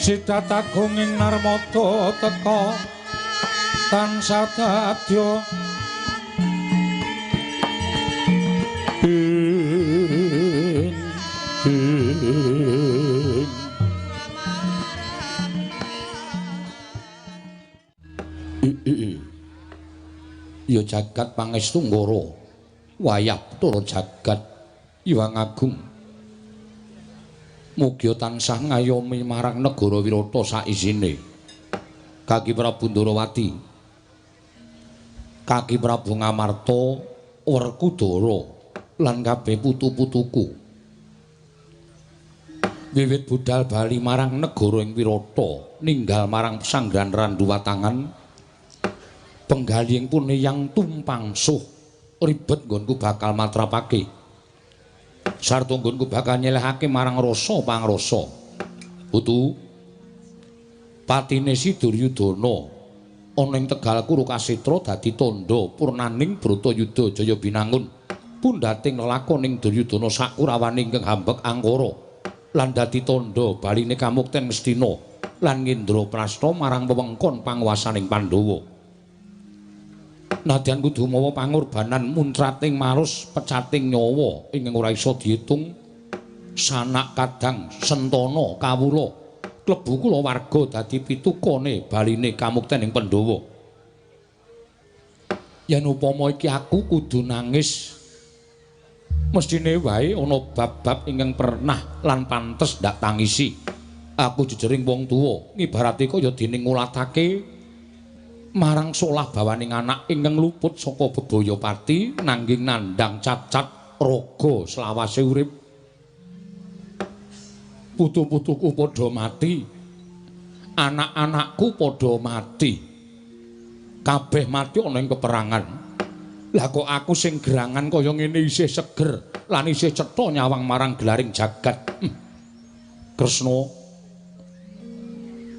Sidat agung ing Narmada teka tansah dadya ing ing ya jagat pangestu nggara wayah Bathara jagat Hyang Agung mugia tansah ngayomi marang negara Wirata saisine. Kaki Prabu Ndorowati, Kaki Prabu Ngamarta, Werkudara lan kabeh putu-putuku. Wiwit budal bali marang negara ing Wirata, ninggal marang pesanggrahan Randuwatangan, penggalihing puneyang tumpangsuh ribet nggonku bakal matrapake. Sarta nggonku bakal nyelehake marang rasa pangrasa. Putu patine si Duryudana ana ing Tegal Kurukasetra dadi tandha purnaning Bratayuda Jaya Binangun pundhating lelakoning Duryudana sakurawane ingkang hambek angkara lan dadi tandha baline kamukten Ngastina lan Ngendraprasta marang wewengkon panguwasaning Pandhawa. Nadyan kudu mawa pangorbanan muntrating marus pecating nyawa ingkang ora iso diitung sanak kadang sentana kawula klebu kulawarga dadi pitukane baline kamukten ing Pandhawa. Yen upama iki aku kudu nangis mesthine wae ana bab-bab ingkang pernah lan pantes ndak tangisi. Aku jejering wong tuwa ngibarate kaya dene ngulatake marang solah bawaning anak ingkang luput saka bebaya pati nanging nandhang cacat raga selawase urip. Putu-putuku padha mati, anak-anakku padha mati, kabeh mati ana ing peperangan. Lah kok aku sing gerangan kaya ngene isih seger lan isih cetha nyawang marang gelaring jagat. Kresna,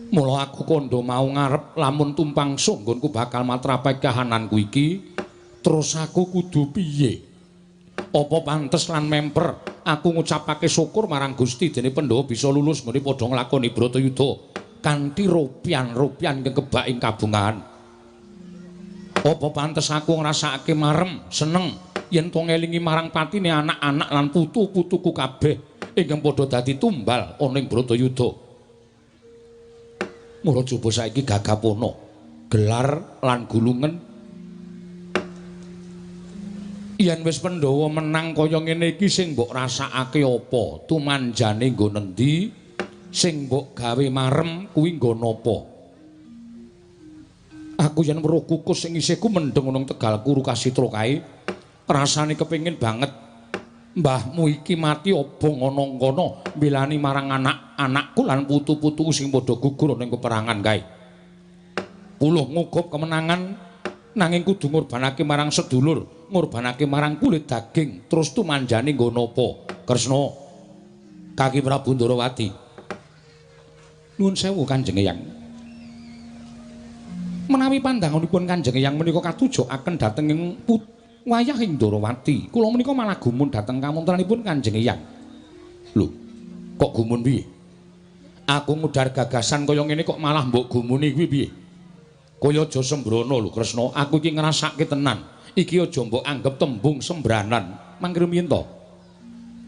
mula aku kandha mau ngarep lamun tumpang sunggonku bakal matrapai kahananku iki, terus aku kudu piye? Apa pantes lan memper aku ngucapake syukur marang Gusti dene Pandhawa bisa lulus nggone padha nglakoni Bratayuda kanthi rupian-rupian ingkang kebak ing kabungahan. Apa pantes aku ngrasakake marem seneng yen to ngelingi marang patine anak-anak lan putu-putuku kabeh ingkang padha dadi tumbal ana ing Bratayuda. Mula coba saiki gagapono gelar lan gulungen. Yen wis Pandhawa menang kaya ngene iki sing mbok rasakake apa? Tumanjane nggo nendi? Sing mbok gawe marem kuwi nggo napa? Aku yen weruh kukus sing isihku mendheng nang Tegal Kurukasitra kae, rasane kepengin banget mbahmu iki mati obong ana kono mbelani marang anak-anakku lan putu-putuku sing padha gugur ning peperangan kae. Puluh ngugup kemenangan nanging kudu ngorbanake marang sedulur, ngorbanake marang kulit daging, terus tumanjane nggo napa? Kresna, Kaki Prabu Ndorowati. Nuwun sewu Kanjeng Eyang. Menawi pandanganipun Kanjeng Eyang menika katujukaken dhateng ing wayah ing Ndorowati, kula menika malah gumun dhateng kamontranipun Kanjeng Eyang. Lho, kok gumun piye? Aku ngudar gagasan kaya ngene kok malah mbok gumuni kuwi piye? Kaya aja sembrono lho Kresna, aku iki ngrasake tenan. Iki aja mbok anggep tembung sembranan. Mangke rumiyin to.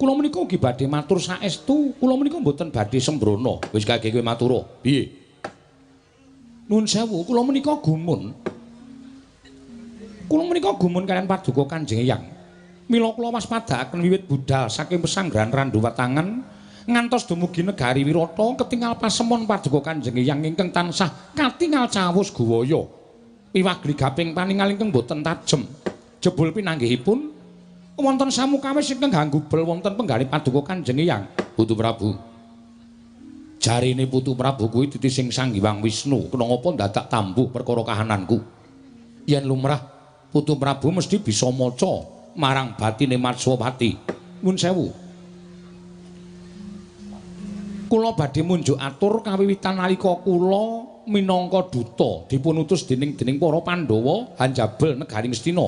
Kula menika ugi badhe matur saestu, kula menika mboten badhe sembrono. Wis kage kowe matur. Piye? Nuwun sewu, kula menika gumun. Kula menika gumun kaliyan paduka Kanjeng Eyang. Mila kula waspadaaken wiwit budal saking pesanggrahan Randuwatangan ngantos dumugi negari Wirata ketingal pasemon paduka Kanjeng Eyang ingkang tansah katingal cawus guwaya. Wiwah gligaping paningal ingkang boten tajem. Jebul pinanggihipun wonten samukawis ingkang hanggubel wonten penggalih paduka Kanjeng Eyang. Putu Prabu. Jarine Putu Prabu kuwi titi sing Sang Hyang Wisnu, kena ngapa dadak tambuh perkara kahananku. Yen lumrah Putu Prabu mesti bisa maca marang batine Matswapati. Nuwun sewu. Kula badhe munjuk atur kawiwitan nalika kula minangka duta dipun utus dening para Pandhawa hanjabel negari Ngastina.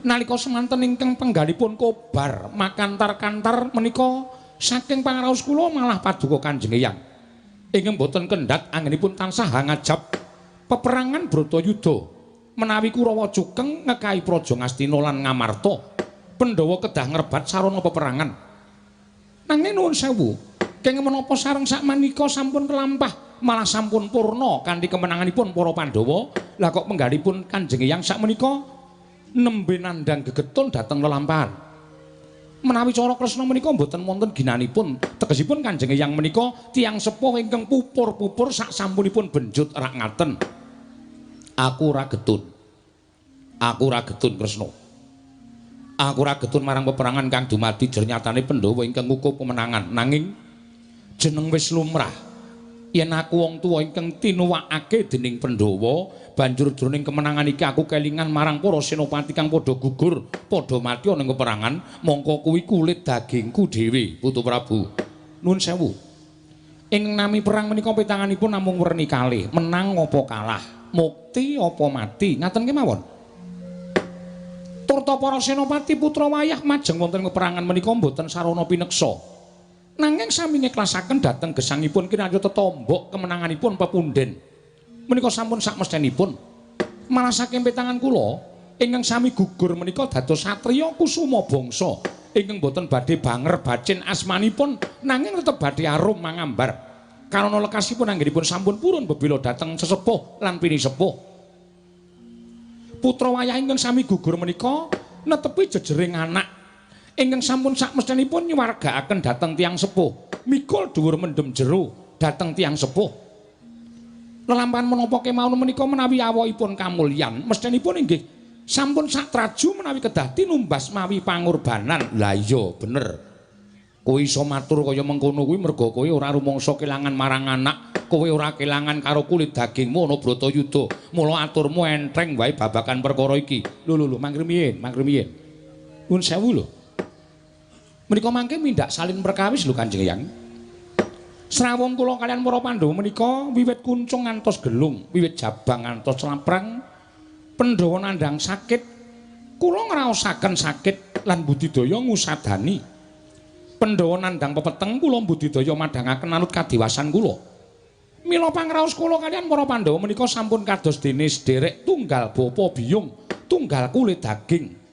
Nalika semanten ingkang penggalipun kobar makantar-kantar menika saking pangraos kula malah paduka Kanjeng Eyang. Ingkang boten kendhat anggenipun tansah ngajab peperangan Bratayuda. Menawi Kurawa cukeng ngekahi Praja Ngastina lan Ngamarta, Pandhawa kedah ngrebat sarana peperangan. Nanging nuwun sewu, kenging menapa sareng sakmenika sampun kelampah, malah sampun purna kanthi kemenanganipun para Pandhawa. Lah kok penggalipun Kanjeng Eyang sakmenika nembe nandhang gegetun dhateng lelampahan. Menawi cara Kresna menika mboten wonten ginanipun, tegesipun Kanjeng Eyang menika tiyang sepuh ingkang pupur-pupur sak sampunipun benjut rak ngaten. Aku ora getun. Aku ora getun Kresna. Aku ora getun marang peperangan kang dumadi jernyatane Pandhawa ingkang ngukup kemenangan. Nanging jeneng wis lumrah. Yen aku wong tuwa ingkang tinuwakake dening Pandhawa, banjur jroning kemenangan iki aku kelingan marang para senopati kang padha gugur, padha mati ana ing peperangan, mongko kuwi kulit dagingku dhewe, Putu Prabu. Nuwun sewu. Ing nami perang menika petanganipun namung werni kalih, menang apa kalah, mukti apa mati, ngaten kemawon. Turta para senopati putra wayah majeng wonten peperangan menika mboten sarana pineksa. Nanging sami ngeklasaken dhateng gesangipun kinarya tetombok kemenanganipun pepunden. Menika sampun sakmestenipun. Malah saking petangan kula ingkang sami gugur menika dados satriya kusuma bangsa ingkang boten badhe banger bacin asmanipun nanging tetep badhe arum mangambar. Karana lekasipun anggenipun sampun purun bebela dhateng sesepuh lan pinisepuh. Putra wayah ingkang sami gugur menika netepi jejering anak ingkang sampun sakmestenipun nyuwargaaken dhateng tiyang sepuh, mikul dhuwur mendem jero dhateng tiyang sepuh. Lelampahan menapa kemawon menika menawi awakipun kamulyan, mestenipun inggih sampun satraju menawi kedah tinumbas mawi pangorbanan. Lah iya bener. Kowe iso matur kaya mengkono kuwi merga kowe ora rumangsa kelangan marang anak, kowe ora kelangan karo kulit dagingmu ana Bratayuda. Mula aturmu enteng wae babagan perkara iki. Lho lho lho, mangkrumiyin, mangkrumiyin. Nuwun sewu lho. Menika mangke mindhak salin perkawis lho Kanjeng Eyang. Srawung kula kaliyan para Pandhawa menika wiwit kuncung ngantos gelung, wiwit jabang ngantos claprang, Pandhawa nandhang sakit, kula ngraosaken sakit lan budidaya ngusadani. Pandhawa nandhang pepeteng, kula budidaya madhangaken anut kadiwasan kula. Mila pangraos kula kaliyan para Pandhawa menika sampun kados dene sederek tunggal bapa biyung, tunggal kulit daging.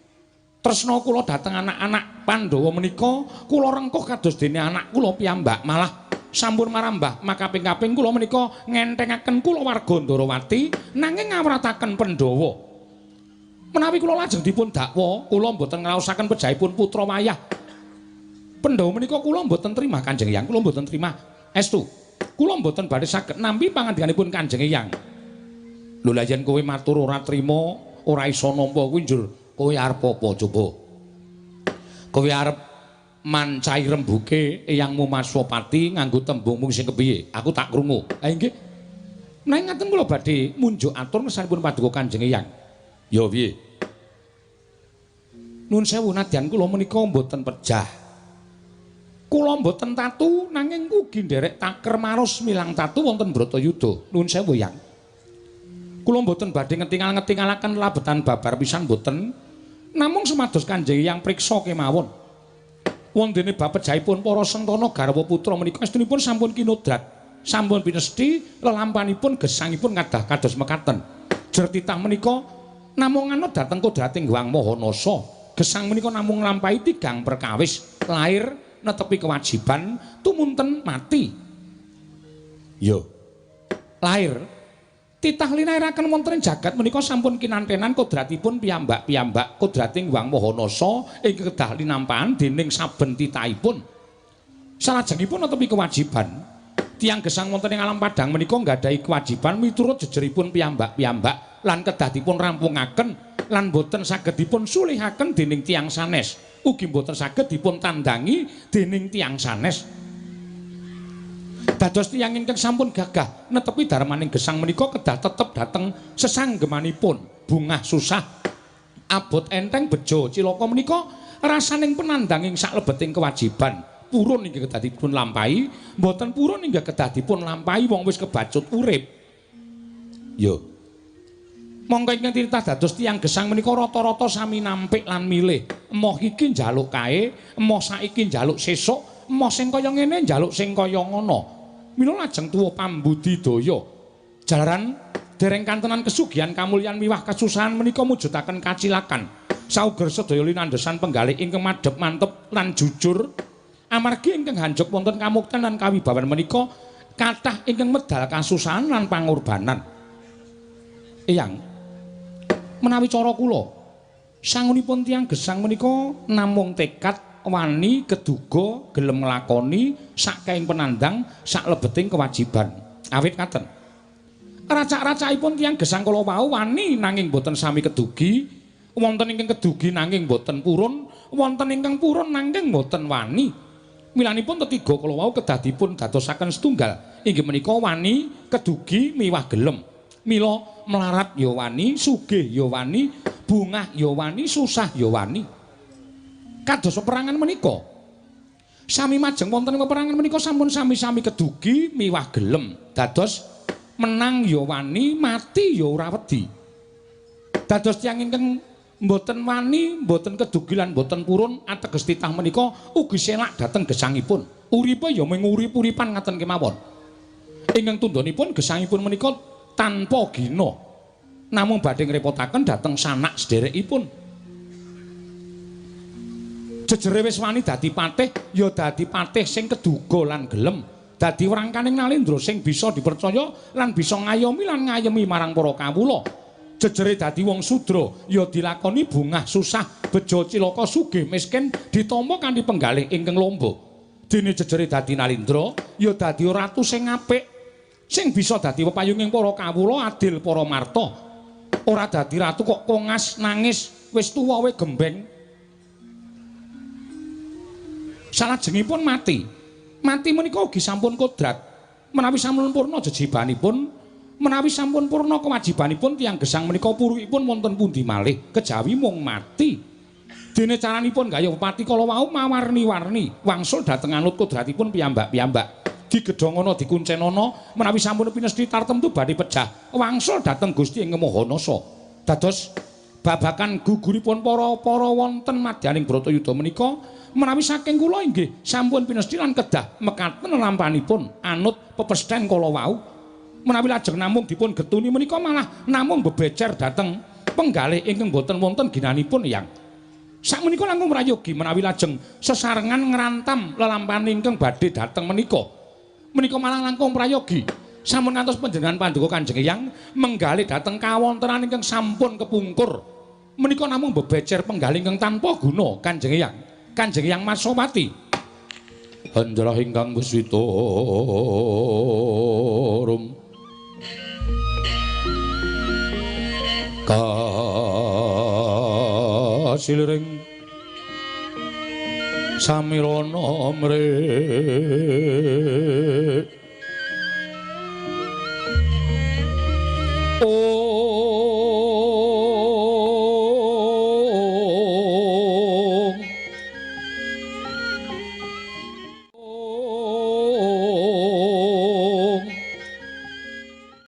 Tresna kula dhateng anak-anak Pandhawa menika kula rengkuh kados dene anak kula piyambak, malah sampun marambah makaping-kaping kula menika ngentengaken kulawarga Ndarawati nanging ngawrataken Pandhawa. Menawi kula lajeng dipun dakwa, kula mboten ngraosaken pejahipun putra wayah Pandhawa menika kula mboten terima Kanjeng Eyang, kula mboten terima. Estu, kula mboten badhe saged nampi pangandikanipun Kanjeng Eyang. Lho lha yen kowe matur ora trima, ora iso nampa kuwi njur kowe arep apa coba? Kowe arep mancai rembuke eyangmu Maswapati nganggo tembungmu sing kepiye? Aku tak krungu. Ha inggih. Nanging ngaten kula badhe munjuk atur ngersanipun paduka Kanjeng Eyang. Ya piye? Nuwun sewu nadyan kula menika mboten pejah. Kula mboten tatu nanging ugi nderek taker maros milang tatu wonten Bratayuda. Nuwun sewu Yang. Kula mboten badhe ngetingal-ngetingalaken labetan babar pisan mboten. Namung sumados Kanjeng Eyang priksa kemawon. Wondene bab pejahipun para sentana garwa putra menika estunipun sampun kinodrat, sampun pinesthi lelampanipun gesangipun kadah kados mekaten. Jer titah menika namung anut dhateng kodrating Hyang Maha Nasa. Gesang menika namung nglampahi tigang perkawis, lair netepi kewajiban, tumunten mati. Yo. Lair titah linairaken wonten ing jagat menika sampun kinantenan kodratipun piyambak-piyambak kodrating Hyang Maha Nasa ingkang kedah linampahan dening saben titahipun. Salajengipun netepi kewajiban. Tiyang gesang wonten ing alam padhang menika nggadahi kewajiban miturut jejeripun piyambak-piyambak lan kedah dipun rampungaken lan boten saged dipun sulihaken dening tiyang sanes. Ugi boten saged dipun tandangi dening tiyang sanes. Dados tiyang ingkang sampun gagah netepi darmaning gesang menika kedah tetep dhateng sesanggemanipun. Bungah susah, abot enteng bejo cilaka menika rasaning penandanging saklebeting kewajiban. Purun inggih kedah dipun lampahi, mboten purun inggih kedah dipun lampahi wong wis kebacut urip. Yo. Mongko ingkang tinitah dados tiyang gesang menika rata-rata sami nampik lan milih. Emoh iki njaluk kae, emoh saiki njaluk sesuk, emoh sing kaya ngene njaluk sing kaya ngono. Mila lajeng tuwa pambudidaya. Jalaran dereng kantenan kesugihan kamulyan miwah kasusahan menika mujudaken kacilakan. Sauger sedaya linandhesan penggalih ingkang madhep mantep lan jujur. Amargi ingkang hanjuk wonten kamukten lan kawibawan menika kathah ingkang medal kasusahan lan pangorbanan. Eyang, menawi cara kula sangunipun tiyang gesang menika namung tekad wani keduga gelem nglakoni sakaing penandang saklebeting kewajiban. Awit ngaten. Racak-racakipun tiyang gesang kala wau wani nanging boten sami kedugi, wonten ingkang kedugi nanging boten purun, wonten ingkang purun nanging boten wani. Milanipun tetiga kala wau kedah dipun dadosaken setunggal, inggih menika wani, kedugi miwah gelem. Mila melarat ya wani, sugih ya wani, bungah ya wani, susah ya wani. Kados peperangan menika. Sami majeng wonten peperangan menika sampun sami-sami kedugi miwah gelem. Dados menang ya wani, mati ya ora wedi. Dados tiyang ingkang mboten wani, mboten kedugi lan mboten purun ateges titah menika ugi selak dhateng gesangipun. Uripe ya mung urip-uripan ngaten kemawon. Ingkang tundhonipun gesangipun menika tanpa gina. Namung badhe ngrepotaken dhateng sanak sederekipun. Jejere wis wani dadi patih, ya dadi patih sing keduga lan gelem. Dadi wrangkaning Nalendra sing bisa dipercaya lan bisa ngayomi lan ngayemi marang para kawula. Jejere dadi wong sudra, ya dilakoni bungah susah, bejo cilaka sugih miskin ditampa kanthi penggalih ingkang lomba. Dene jejere dadi Nalendra, ya dadi ratu sing apik, sing bisa dadi pepayunging para kawula adil para marta. Ora dadi ratu kok kongas nangis wis tuwa we gembeng. Salajengipun mati. Mati menika ugi sampun kodrat. Menawi sampun purna jejibanipun, menawi sampun purna kewajibanipun tiyang gesang menika purukipun wonten pundi malih kejawi mung mati. Dene caranipun gayuh pati kala wau mawarni-warni wangsul dhateng anut kodratipun piyambak-piyambak. Digedhongana dikuncenana menawi sampun pinesti tartemtu badhe pejah wangsul dhateng Gusti ing Maha Nasa. Dados babakan guguripun para-para wonten madyaning Bratayuda menika menawi saking kula inggih sampun pinesti lan kedah mekaten lampanipun anut pepesthen kala wau. Menawi lajeng namung dipun getuni menika malah namung bebecer dhateng penggalih ingkang boten wonten ginanipun Yang. Sakmenika langkung prayogi menawi lajeng sesarengan ngrantam lelampahan ingkang badhe dhateng menika. Menika malah langkung prayogi. Sampun ngantos panjenengan panduka Kanjeng Eyang menggalih dhateng kawontenan ingkang sampun kepungkur. Menika namung bebecer penggalih ingkang tanpa guna Kanjeng Eyang. Kanjeng Eyang Masowati. Handrah ingkang wuswita rum kasiliring samirana mrih.